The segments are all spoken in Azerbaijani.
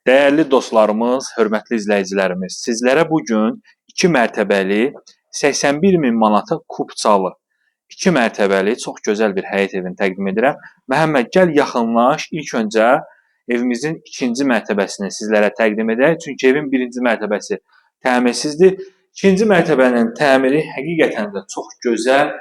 Dəyərli dostlarımız, hörmətli izləyicilərimiz, sizlərə bu gün 2 mərtəbəli 81 min manata kupçalı 2 mərtəbəli çox gözəl bir həyət evini təqdim edirəm. Məhəmməd, gəl yaxınlaş. İlk öncə evimizin ikinci mərtəbəsini sizlərə təqdim edək. Çünki evin birinci mərtəbəsi təmirsizdir. İkinci mərtəbənin təmiri həqiqətən də çox gözəl,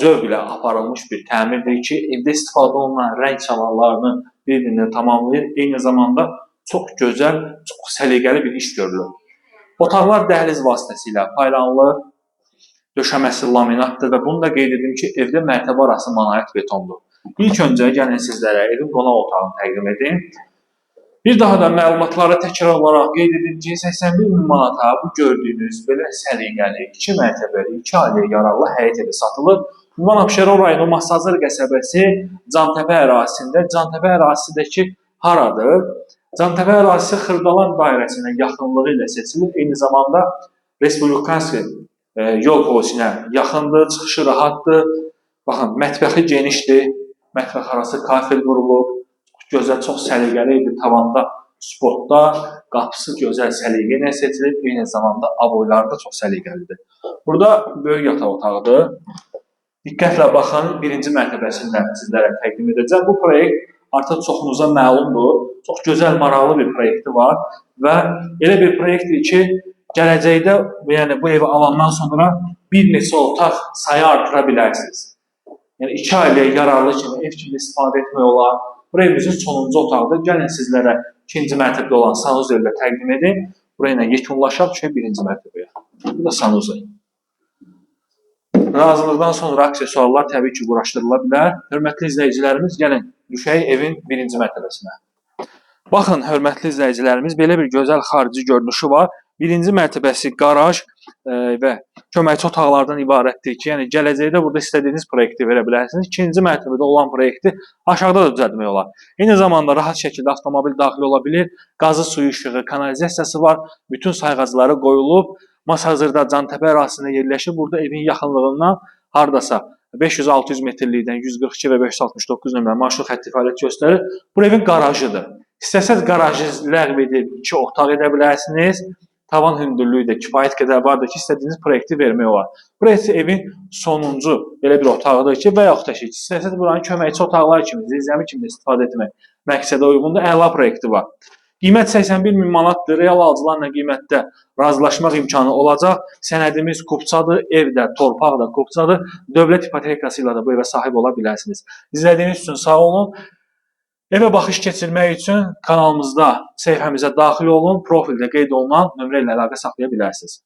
zövqlə aparılmış bir təmirdir ki, evdə istifadə olunan rəng çalarlarını bir-birini tamamlayır. Eyni zamanda çox gözəl, çox səliqəli bir iş görülür. Otaqlar dəhliz vasitəsilə paylanılır. Döşəməsi laminatdır və bunu da qeyd edim ki, evdə mərtəbə arası monolit betondur. İlk öncə gəlin sizlərə evin qonaq otağını təqdim edim. Bir daha da məlumatları təkrar olaraq qeyd edim ki, 81 min manata bu gördüyünüz belə səliqəli, 2 mərtəbəli, 2 ailəyə yararlı həyət evi satılır. Ünvan Abşeron rayonu Masazır qəsəbəsi Cantəpə ərazisində. Cantəpə ərazisidəki haradır? Cantəpə ərazisi Xırdalan dairəsinə yaxınlığı ilə seçilir. Eyni zamanda Respublikanski yol polisinə yaxındır, çıxışı rahatdır. Baxın, mətbəxi genişdir. Mətbəx arası kafel vurulub. Çox gözəl, çox səliqəli idi. Tavanda spotlar, qapısı gözəl səliqə ilə seçilib. Eyni zamanda aboyları da çox səliqəlidir. Burada böyük yataq otağıdır. Diqqətlə baxın, birinci mərtəbəsini də sizlərə təqdim edəcəm. Bu proyekt artıq çoxunuza məlumdur. Çox gözəl, maraqlı bir proyekti var və elə bir proyektdir ki, gələcəkdə, yəni bu evi alandan sonra bir neçə otaq sayı artıra bilərsiniz. Yəni iki ailəyə yararlı kimi, ev kimi istifadə etmək olar. Bu evimizin sonuncu otağıdır. Gəlin sizlərə ikinci mərtəbədə olan sanuzel də təqdim edim. Buraya ilə yekunlaşaq, düşək birinci mərtəbəyə. Bu da sanuzel. Razılıqdan sonra aksesuarlar təbii ki, quraşdırıla bilər. Hörmətli izləyicilərimiz, gəlin düşək evin birinci mərtəbəsinə. Baxın, hörmətli izləyicilərimiz, belə bir gözəl xarici görünüşü var. Birinci mərtəbəsi qaraj və köməkçi otaqlardan ibarətdir ki, yəni gələcəkdə burada istədiyiniz proyekti verə bilərsiniz. İkinci mərtəbədə olan proyekti aşağıda da düzəltmək olar. Eyni zamanda rahat şəkildə avtomobil daxil ola bilir. Qazı, suyu, işığı, kanalizasiyası var. Bütün sayğacları qoyulub. Masazırda Cantəpə ərazisində yerləşir. Burada evin yaxınlığından hardasa 500-600 metrlikdən 142 və 569 nömrə marşrut xətti fəaliyyət göstərir. Bu evin qarajıdır. İstəsəz qarajı ləğv edib iki otaq edə bilərsiniz. Tavan hündürlüyü də kifayət qədər vardır ki, istədiyiniz proyekti vermək olar. Burası evin sonuncu belə bir otağıdır ki, və yaxud da ki, istəsəz buranı köməkçi otaqlar kimi, zirzəmi kimi istifadə etmək məqsədə uyğundur. Əla proyekti var. Qiymət 81 min manatdır. Real alıcılarla qiymətdə razılaşmaq imkanı olacaq. Sənədimiz kupçadır, ev də, torpaq da kupçadır. Dövlət ipotekası ilə də bu evə sahib ola bilərsiniz. İzlədiyiniz üçün sağ olun. Evə baxış keçirmək üçün kanalımızda səhifəmizə daxil olun. Profildə qeyd olunan nömrə ilə əlaqə saxlaya bilərsiniz.